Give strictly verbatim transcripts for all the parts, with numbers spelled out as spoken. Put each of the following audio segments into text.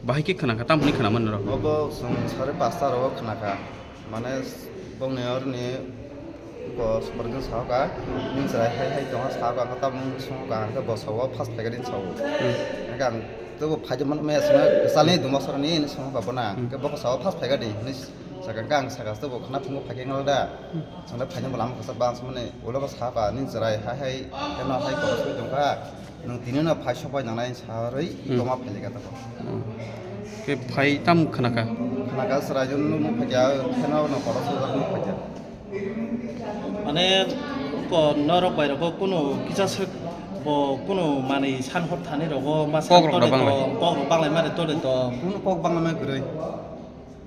Bahai khe khna kha, tamo hwnwi khna man norok? Obo chwng sare pasta rogo khna kha. Mane bongni oroni bo Subraiyung sa kha, "Nini chwrai hai hai tongma sa kha," ang tamo song kha, ang khe bo sao first phaikha din sao. Hmm. Hingkhe ang tebo phaidi man maya songno salni duma soroni hinwi song kha bono. Hmm. Hingkhe bo sao first phaikha di hinwi sakha, hingkhe ang sakha tebo khna phungo phaikha wngla da. Hmm. Chwngno phaina bo lama kwchak ba ang samani ulo bo sa kha, "Nini chwrai hai hai kheno hai kotor soi tong kha." Nwng tini no phai sok bai nangnai sa rwi Hmm. toma phai leka tako. Hmm. Khe phai tam khna kha? Khna kha chwrai jun nuk nuk phai kha, kheno no kotor soi jak nuk phai kha. Mane ko norok bai rok kunu kisa swk bo kunu manwi san hor thani rogo ma san Kok rok tole da to, banglai. Kok rok banglai mare tole to. Kunu kok banglai ma kwrwi.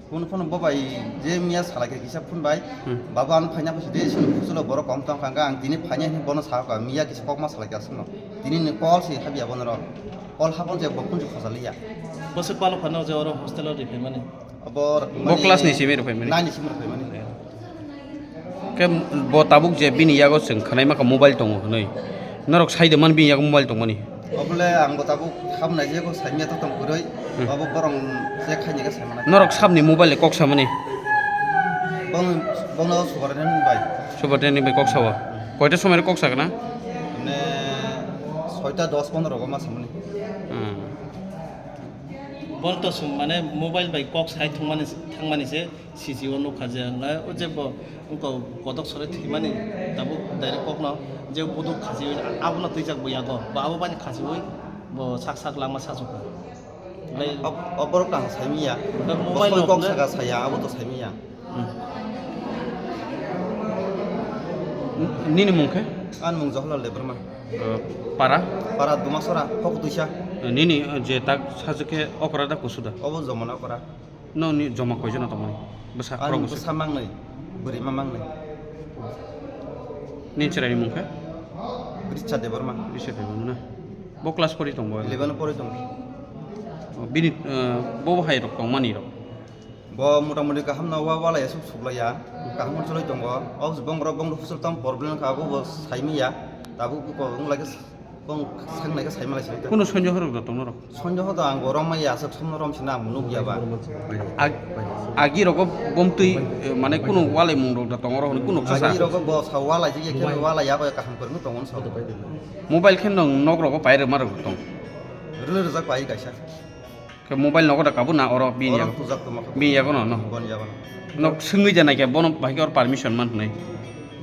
Phone, phone bo bai je miya salai khe kisa phone bai, Hmm. "Baba, ano phaina phaisi de, sini busulo borok kom tong kha, ang tini phaina," hinwi bono sa kha, miya kisa kokma salai kha aswkno. Tini ni call si habya bono ro. Call habon je bo phone si khosa liya. Bwswk palo phano je oro hostel o riphaimani? Abo Bo mani class ni simi riphaimani? Nine ni simi riphaimani. Khe bo tabuk je bini yago chwng khwnai ma kha mobile tongo hwnwi. Norok sai de man bini yago mobile tongmani? Obole ang bo tabuk ham nai je ko saimya to tong kwrwi. Hmm. Abo borong je khaini khe saimana. Norok sabni mobile ni kok samani? Bong, bongno Subraiyung bai. Subraiyung bai kok sawa. Koita somoi kok sakna? Mane soita dos pondro go ma samani. Hmm. Bon to sum mane mobile bai kok sai thangmani, thangmani se. Sisi o nukha je, o je bo wngkha kotok sore thwimani, tabuk direct kokno je buduk khasi, abono twijak bo yago, bo abo bani khasiwi bo sak sak langma sachukha. Lai Ob-, oborok ang saimiya. Oborok mobile Bosoi kok rokno saka saya, abo to saimiya. Hmm. Nini mung khe? Ani mung Jawaharlal Debbarma. Uh, para? Para Dumasora, Hoktuisa. Nini, uh, je tak sajwk khe okra da kusu da? Obo jomona okra. Nokni joma koijon tongmani? Bwsa, ani khorok bwsa. Bwsa mangnwi, bwrwima mangnwi. Nini chwraini mung khe? Richard Debbarma. Richard Debbarma na? Bo class pori tongo? Eleven o pori tongo. Oh, bini, eh, bo bo hai rok tongmani rok? Bo mota moti kaham no wa, walai aswk suklaiya. Kaham choloi tongo. O bong rok bong rok hostel tong problem kha, bo bo saimiya. Tabuk bo kok wng lai khe Bong sangnai khe saima lai sini. Kuno sonjo horok da tong norok? Sonjo hoda ang bo romai ya, aswk somno rom sina ang nuk ya ba. Ag-, agi rogo bomtwi, eh, mane kuno walai mung rok da tong oro, kuno kasa. Agi rogo bo sa walai jik ya, khe walai ya ba kaham kwrwng tongo sa. Mobile khe nong nok rogo pai rwma rok tong. Rwle rwjak pai kaisa. Khe mobile nogo da kabo na oro bini yago? Oro tujak tongma khe. Bini yago no, no? Boni yago no. Nok swngwi ja naikhe bono bahai khe or permission man hwnwi.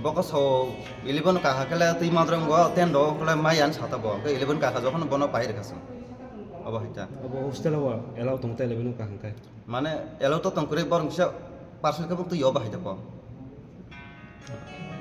Bokhe sao eleven kahakhe le twi madrong go, ten do khe le mai ani sata bo. Khe eleven kahakhe jokhon bono pai rwkha se. Obo hai ta. Obo hostel o allow tong ta eleven kahakhe? Mane allow to tong kwrwi, borok kisa parcel khe bo twi o bahai ta bo.